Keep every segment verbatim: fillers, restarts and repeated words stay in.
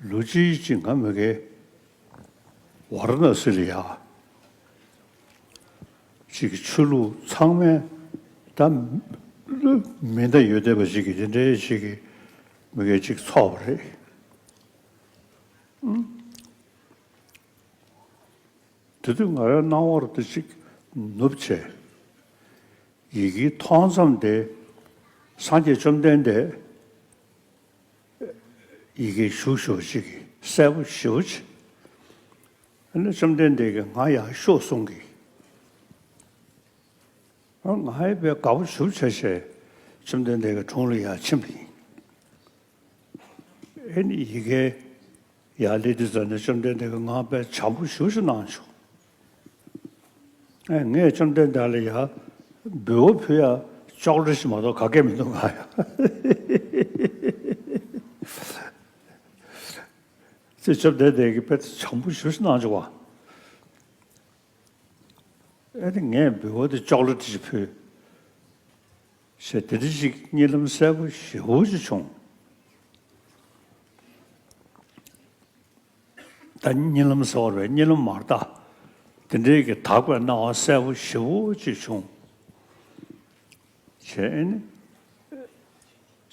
ལོ་གཅིག་ཅིག་ང་མི་གའི་ཝཱ་ར་ཎ་སི་ལ་ཡ་ཅིག་གི་ཆོས་ལུགས་ཚང་མས་ད་མི་འདྲ་ཡོད་བསྡད་པ་ཅིག་གི་དེ་འདྲའི་ཅིག་གི་མི་གའི་ཅིག་ཚོགས་པ་རེད། དེ་དུས་ང་རའི་སྣང་བར་དུ་ཅིག་ནུབ་བྱས། ཡི་གེ་མཐོང་ཙམ་དེ་སངས་རྒྱས་བཅོམ་ལྡན་འདས་ཡི་གེ་བཞུགས་ཞོག་ཅིག་གི་གསལ་པོ་ཞེ་པོ་ཅིག་ཨ་ནི་བཅོམ་ལྡན་འདས་ཀྱིས་ང་ཡར་ཤོག་གསུང་གི་ང་ཡི་པའི་དགའ་པོ་ཞེ་པོ་བྱས་བྱས་བཅོམ་ལྡན་འདས་ཀྱི་དྲུང་ལ་ཡར་ཕྱིན་པ་ཡིན། ཨེ་ནི་ཡི་གེ་ཡར་སླེབས་དུས་ཙམ་ནས་བཅོམ་ལྡན་འདས་ཀྱིས་ང་དཔེ་བྱམས་པོ་ཞེ་པོ་ཅིག་གནང་བྱུང་། ཨེ་ངས་བཅོམ་ལྡན་འདས་ལ་ཡར་འབུལ་བ་ཕུལ་ཡ་ཅོག་ལེ་ཞིག་མ་གཏོགས་ག་གེ་མི་འདུག་ང་ཡ། ཅེས་བཅོམ་ལྡན་འདས་ཀྱིས་དཔེ་བྱམས་པོ་ཞེ་པོ་ཅིག་གནང་བྱུང་བ། ཨེ་ནི་ངས་འབུལ་བ་དེ་ཅོག་ལེ་ཞིག་ཕུལ། ཞེས་དེ་འདྲ་ཞིག་གཉིད་ལམ་གསལ་པོ་ཞེ་པོ་ཅིག་བྱུང་། ད་གཉིད་ལམ་ཟེར་བ་རེད་གཉིད་ལམ་མ་རེད་ད། དེ་འདྲའི་གི་དག་པའི་སྣང་བ་གསལ་པོ་ཞེ་པོ་ཅིག་བྱུང་། བྱས་ནས་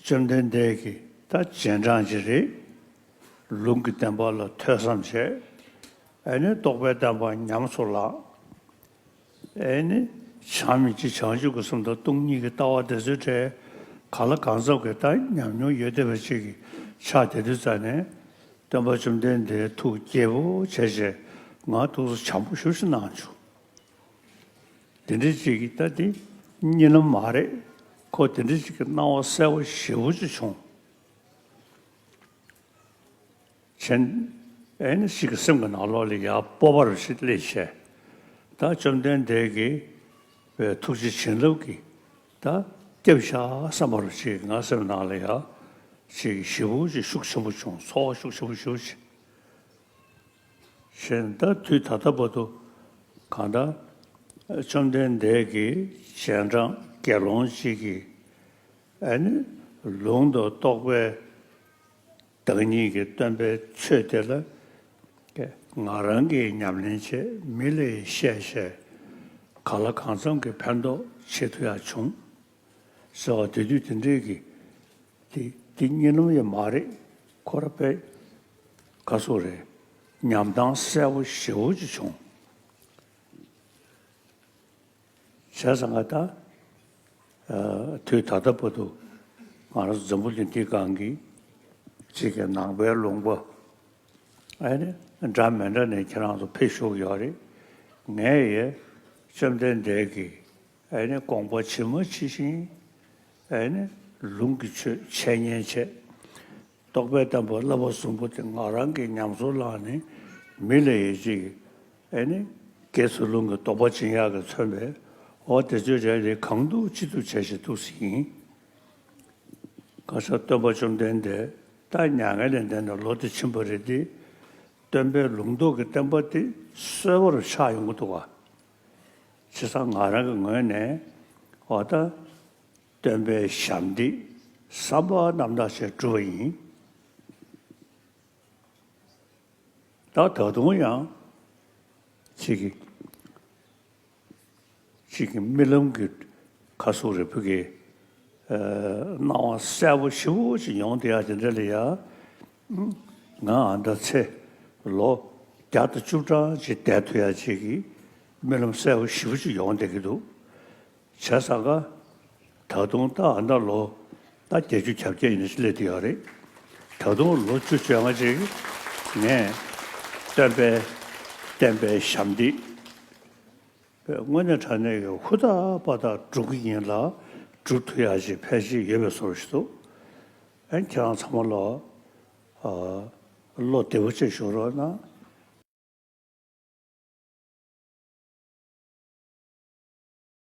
བཅོམ་ལྡན་འདས་ཀྱིས་ད་རྗེས་འབྲང་ཅིག་རེད། ལུང་གི་བསྟན་པ་ལ་ཐོས་བསམ་བྱས། ཨ་ནི་རྟོགས་པའི་བསྟན་པ་ཉམས་སུ་བླངས། ཨེ་ནི། བྱམས་སྙིང་རྗེ་བྱང་ཆུབ་ཀྱི་སེམས་དང་སྟོང་ཉིད་ཀྱི་ལྟ་བ་དེ་ཚོའི་གྲས་གང་ལ་གང་འཚམ་གྱི་ད་ཉམས་མྱོང་ཡོད་བསྡད་པ་ཅིག་གི་ཆགས་བསྡད་དུས་ཙ་ནས་སྟོན་པ་བཅོམ་ལྡན་འདས་ཐུགས་དགྱེས་པོ་བྱས་བྱས་ང་ཐུགས་སུ་བྱམས་པོ་ཞེ་པོ་ཅིག་གནང་བྱུང་། དེ་འདྲ་ཅིག་གི་ད་དེ་གཉིད་ལམ་མ་རེད་ཁོ་དེ་འདྲ་ཅིག་གི་སྣང་བ་གསལ་པོ་ཞེ་པོ་ཅིག་བྱུང་། བྱས། ཨེ་ནི་ཞིག་གི་སེམས་ཀྱི་ནང་ལོགས་ལ་ཡར་སྤོབས་པ་རུ་ཞིག་སླེབས་བྱས། ད་བཅོམ་ལྡན་འདས་ཀྱིས་པའི་ཐུགས་རྗེ་བྱིན་རླབས་ཀྱིས་ད་སྐྱབས་བཞག་བསམ་པ་རུ་ཞིག་ང་སེམས་ནང་ལ་ཡར་ཞིག་ཞེ་པོ་ཅིག་ཤུགས་ཆེན་པོ་བྱུང་ཚོར་བ་ཤུགས་ཆེན་པོ་ཞེ་པོ་ཅིག་བྱས། ད་དུས་ད་ལྟ་བར་དུ་གང་ལྟར་བཅོམ་ལྡན་འདས་ཀྱི་རྗེས་འབྲང་དགེ་སློང་ཅིག་གིས་ཨེ་ནི་ལུང་དང་རྟོགས་པའི་བདག་ཉིད་ཀྱི་སྟོན་པའི་ཆོས་དེ་ལ་ང་རང་གིས་ཉམས་ལེན་བྱས་མི་ལ་ཡང་བཤད་བྱས་གང་ལ་གང་འཚམ་གྱི་ཕན་ཐོགས་བྱེད་ཐུབ་ཡག་བྱུང་ཟེར་བ་དེ་དུས་དེ་འདྲའི་གི་དེ་དེ་གཉིད་ལམ་ཡང་མ་རེད་ཁོ་ར་དཔེ་ག་སོ་རེད་ཉམས་སྟངས་གསལ་པོ་ཞེ་པོ་ཅིག་བྱུང་། བྱས་ཙང་ང་ད། ཨ། དུས་ད་ལྟ་བར་དུ་ང་རང་ཚོ་འཛམ་བུ་གླིང་འདིའི་སྒང་གི་གཅིག་གི་ནང་པའི་ལུང་པ་ཨ་ནི་འདྲ་མི་འདྲ་ནས་ཁྱེད་རང་ཚོ་ཕེབས་བཞུགས་ཡོད་རེད། ངས་ཡ་བཅོམ་ལྡན་འདས་ཀྱི་ཨ་ནི་དགོངས་པ་ཇི་མ་ཇི་བཞིན་ཨ་ནི་ལུང་གི་ཆོས་འཆད་ཉན་བྱས། རྟོགས་པའི་བསྟན་པ་བསླབ་པ་གསུམ་པོ་དེ་ང་རང་གིས་ཉམས་སུ་བླངས་ནས་མི་ལ་ཡིད་ཆེས་ཀྱི་ཨེ་ནི་དགེ་ཚུལ་སློང་གི་དོགས་པ་འབྱིན་ཡག་གི་མཚོན་པས་འོ་དེ་ཚོའི་གྲས་དེ་གང་ཐུབ་ཅི་ཐུབ་བྱས་ཤིག་ཐུགས་སུ་ཡིན། ག་ས་སྟོན་པ་བཅོམ་ལྡན་འདས་ད་མྱ་ངན་ལས་འདས་ནས་ལོ་དེ་ཕྱིན་པ་རེད་དེ་སྟོན་པའི་ལུང་རྟོགས་ཀྱི་བསྟན་པ་དེ་གསོལ་བ་རུ་ཆགས་ཡོང་གི་འདུག་ག་བྱས་ཙང་ང་རང་གི་ངོས་ནས་འོ་ད། སྟོན་པའི་ཞབས་འདེགས་བསམ་པ་རྣམ་དག་ཅིག་བསྒྲུབས་པ་ཡིན། ད་ད་དུང་ཡང་ཅིག་གི་ཅིག་གི་རྨི་ལམ་གྱི་ཁ་སོ་རེ་ཕུ་གི་སྣང་བ་གསལ་པོ་ཞེ་པོ་ཅིག་ཡོང་བསྡད་ཡ་དེ་འདྲ་ལ་ཡ། ང་ཨ་མདའ་ཚེ་ལོ་བརྒྱ་དང་བཅུ་གྲངས་ཅིག་བསྡད་ཐུབ་ཡ་ཅིག་གི་རྨི་ལམ་གསལ་པོ་ཞེ་པོ་ཅིག་ཡོང་བསྡད་ཀྱི་འདུག་བྱས་ཙང་ཀ་ད་དུང་ད་ཨ་མདའ་ལོ་ད་བརྒྱད་ཅུ་གྱ་བརྒྱད་ཡིན་ན་སླེབས་བསྡད་ཡོད་རེད། ད་དུང་ལོ་བཅུ་བཅོ་ལྔ་ཅིག་ངས་སྟོན་པའི་བསྟན་པའི་ཞབས་འདེགས་དངོས་གནས་དྲང་གནས་ཀྱི་ཧུར་ཐག་པ་ཐག་སྒྲུབ་ཀྱི་ཡིན་ལ་སྒྲུབ་ཐུབ་ཡག་ཅིག་ཕལ་ཆེར་ཡོད་པའི་བཟོ་འདྲ་ཞིག་འདུག་ཨ་ནི་ཁྱེད་རང་ཚང་མ་ལ་བློ་བདེ་པོ་བྱས་བཞུགས་རོགས་གནང་